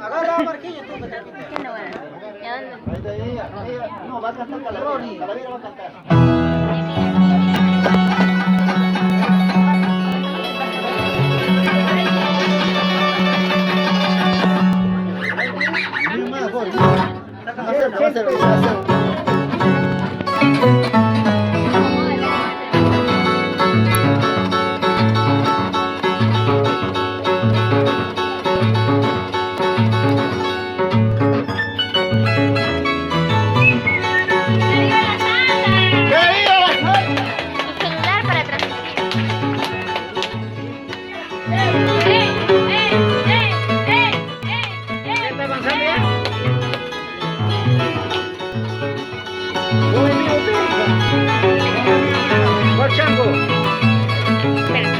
Agarra a Marquinhos, tú, me trajiste. Ahí está ella. Ella. No, va a cantar Calavera. Calavera va a cantar. Va a ser, va a ser, va a ser. ¡Que viva la santa! ¡Que viva la santa! Tu celular para transmitir. ¡Ey, ey, ey, ey, ey, ¿Ya ey! está avanzando ya? Uy, mío, ¿Cuál chango? Espera.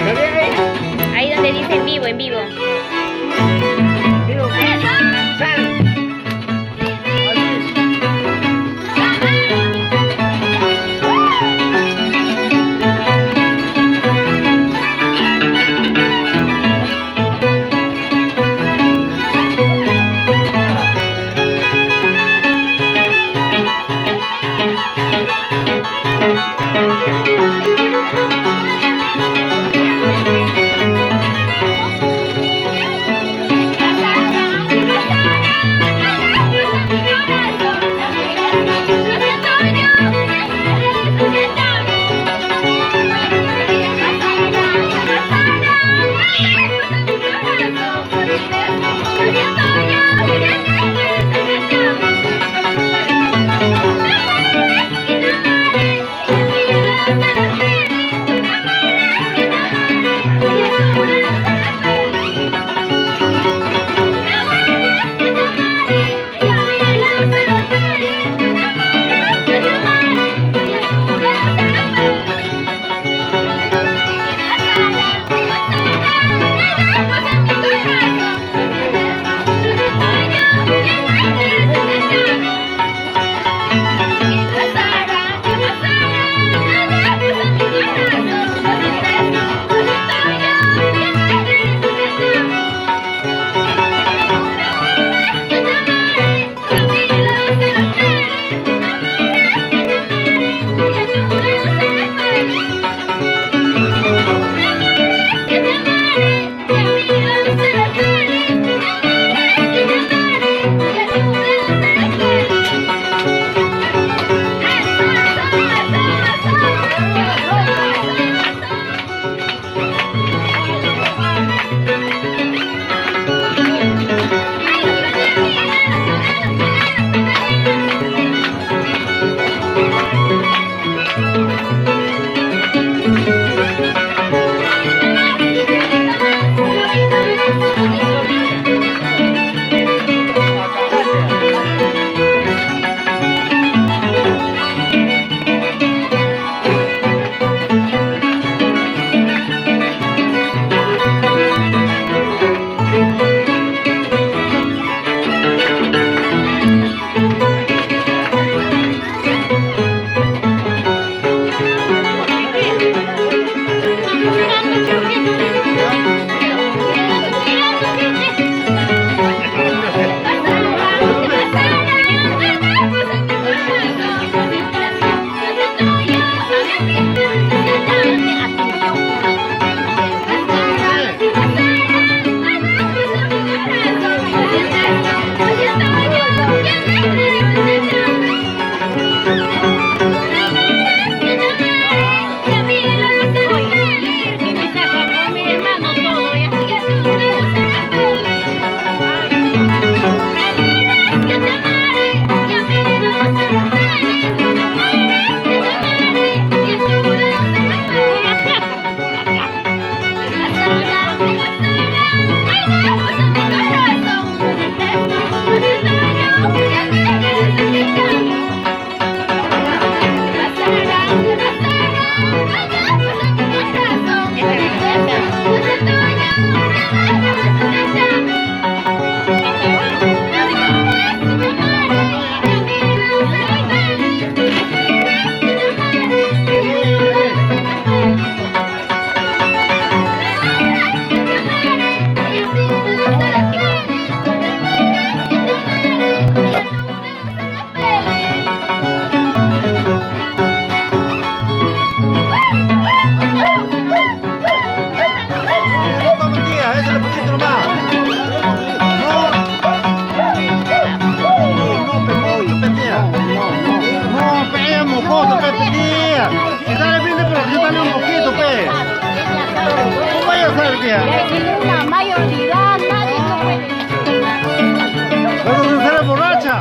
¿Está bien ahí? Ahí donde dice en vivo, en vivo. Vivo. Sal. tía. Ya es una mayor de edad, nadie lo puede. ¿Vas a ser borracha?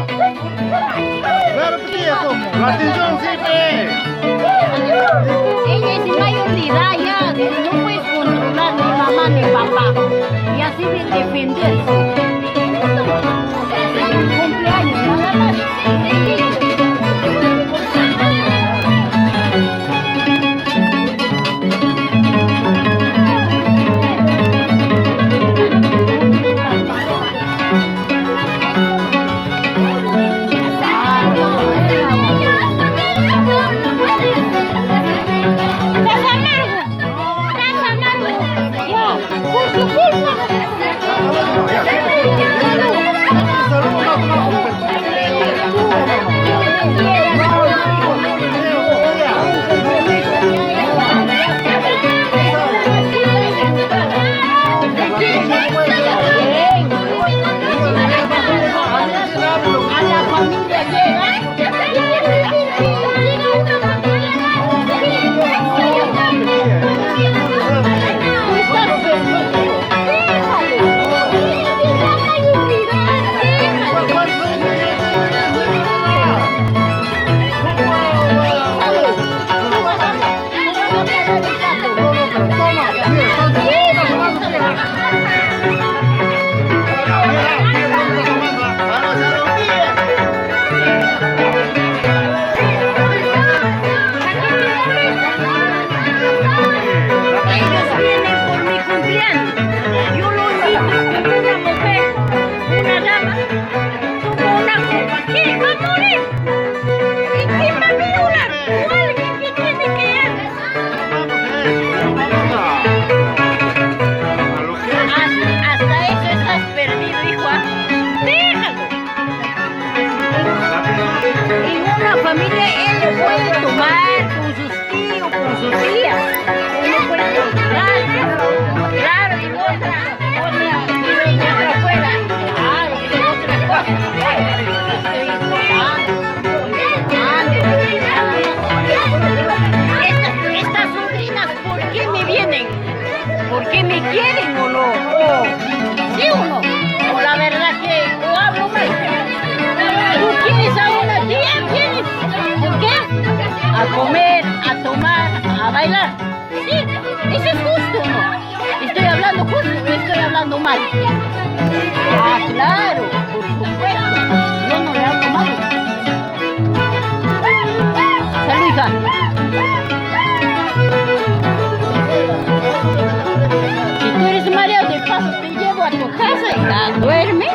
Claro, tía, ¿cómo? La atención, sí, pe. Ella es mayor de edad ya, no puedes controlar ni mamá ni papá. Y así de defenderse. Cumpleaños, nada más. ¡Estás amargo! ¡Estás amargo! ¡Ya! ¡Por su culpa! A la familia llega. Tú estás perdido. Déjalo. Ellos vienen por mi cumpleaños. Yo lo invito. Una mujer, una dama, toma una copa. ¿Quién va a morir? ¿Y quién va a violar? O alguien que tiene que Hasta eso estás perdido, hijo. ¿Ah? Déjalo. En una familia él le puede tomar con sus tíos, con sus tías. Él no puede controlar. Claro, y otra, y otra afuera. Claro, es otra cosa. Estoy tomando, tomando. Estas sobrinas, ¿por qué me vienen? ¿Por qué me quieren o no? O, ¿sí o no? O la verdad que o hablo mal. ¿Tú quieres a una tía? ¿Vienes? ¿Por qué? A comer, a tomar, a bailar. Sí, eso es justo, ¿no? ¿Estoy hablando justo o estoy hablando mal? Ah, claro, por supuesto. Yo no le hablo mal. Salud, hija. Si tú eres mareado, de paso te llevo a tu casa y ya duerme.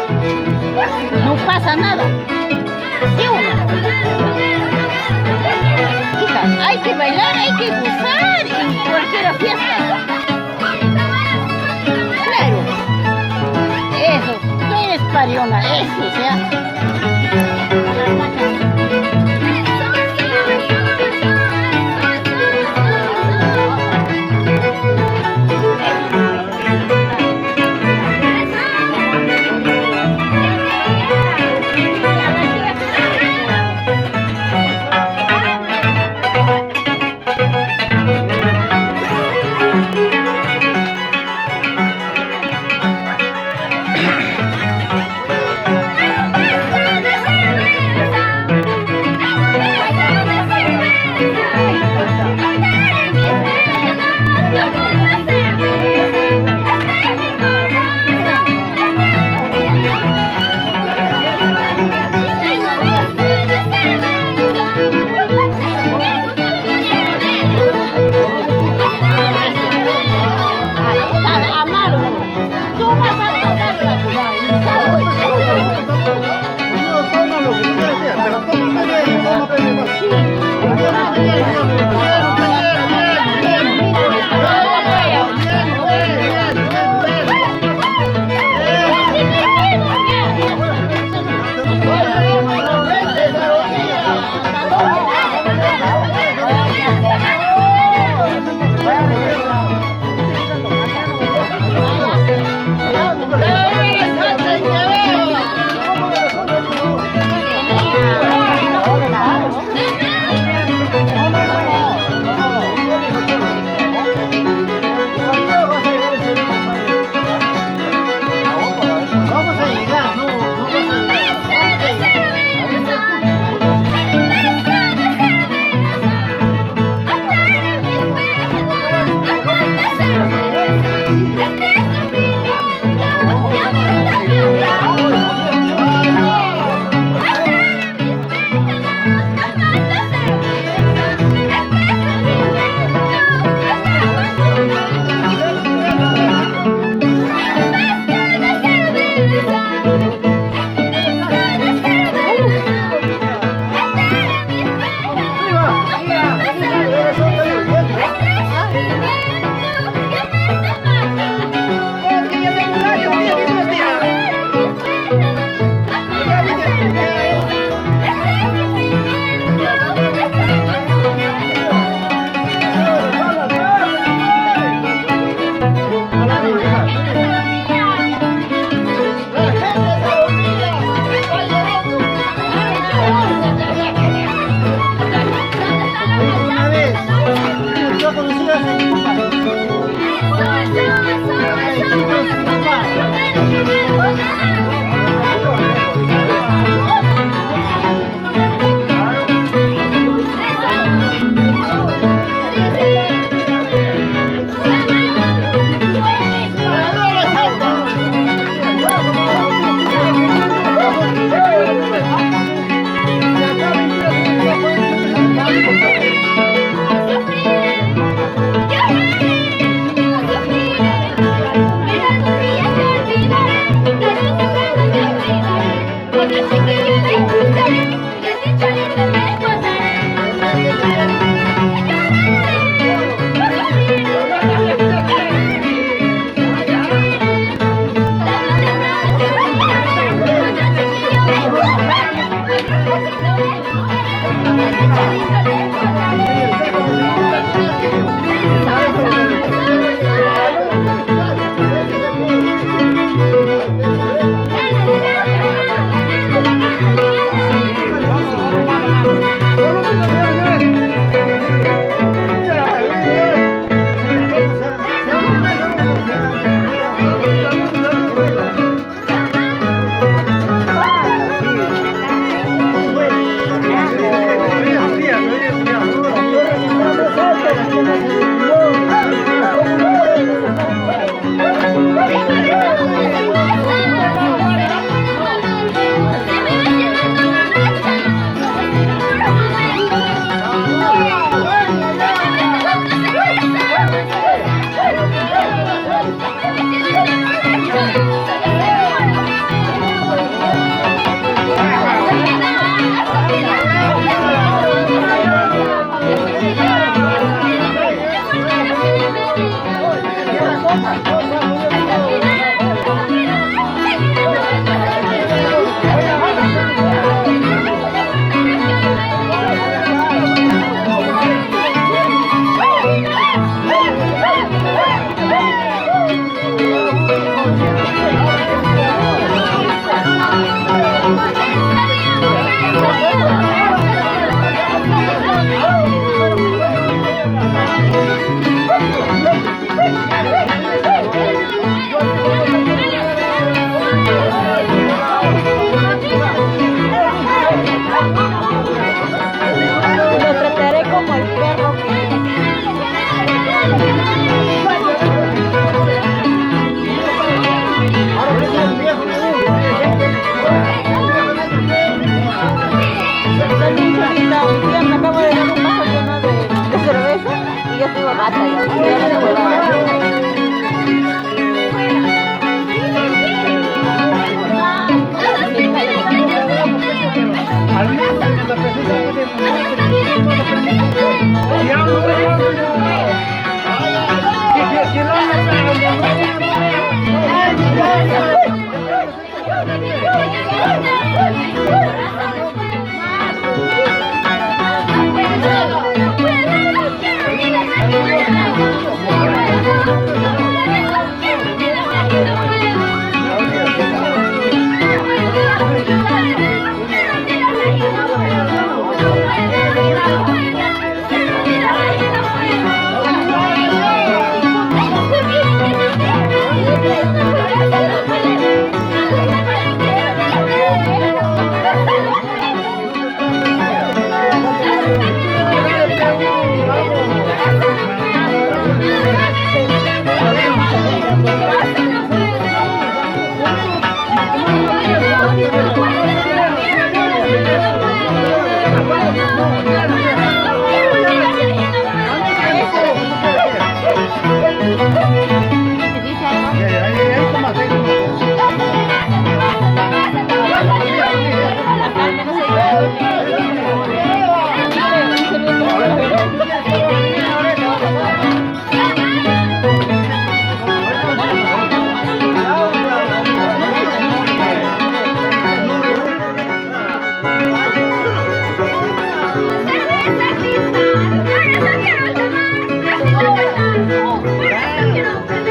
No pasa nada. ¿Sí o no? Hija, hay que bailar, hay que gozar en cualquier fiesta. Claro. Eso, tú eres pariona, eso, o sea.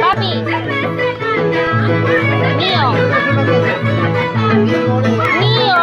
Papi, mío, mío.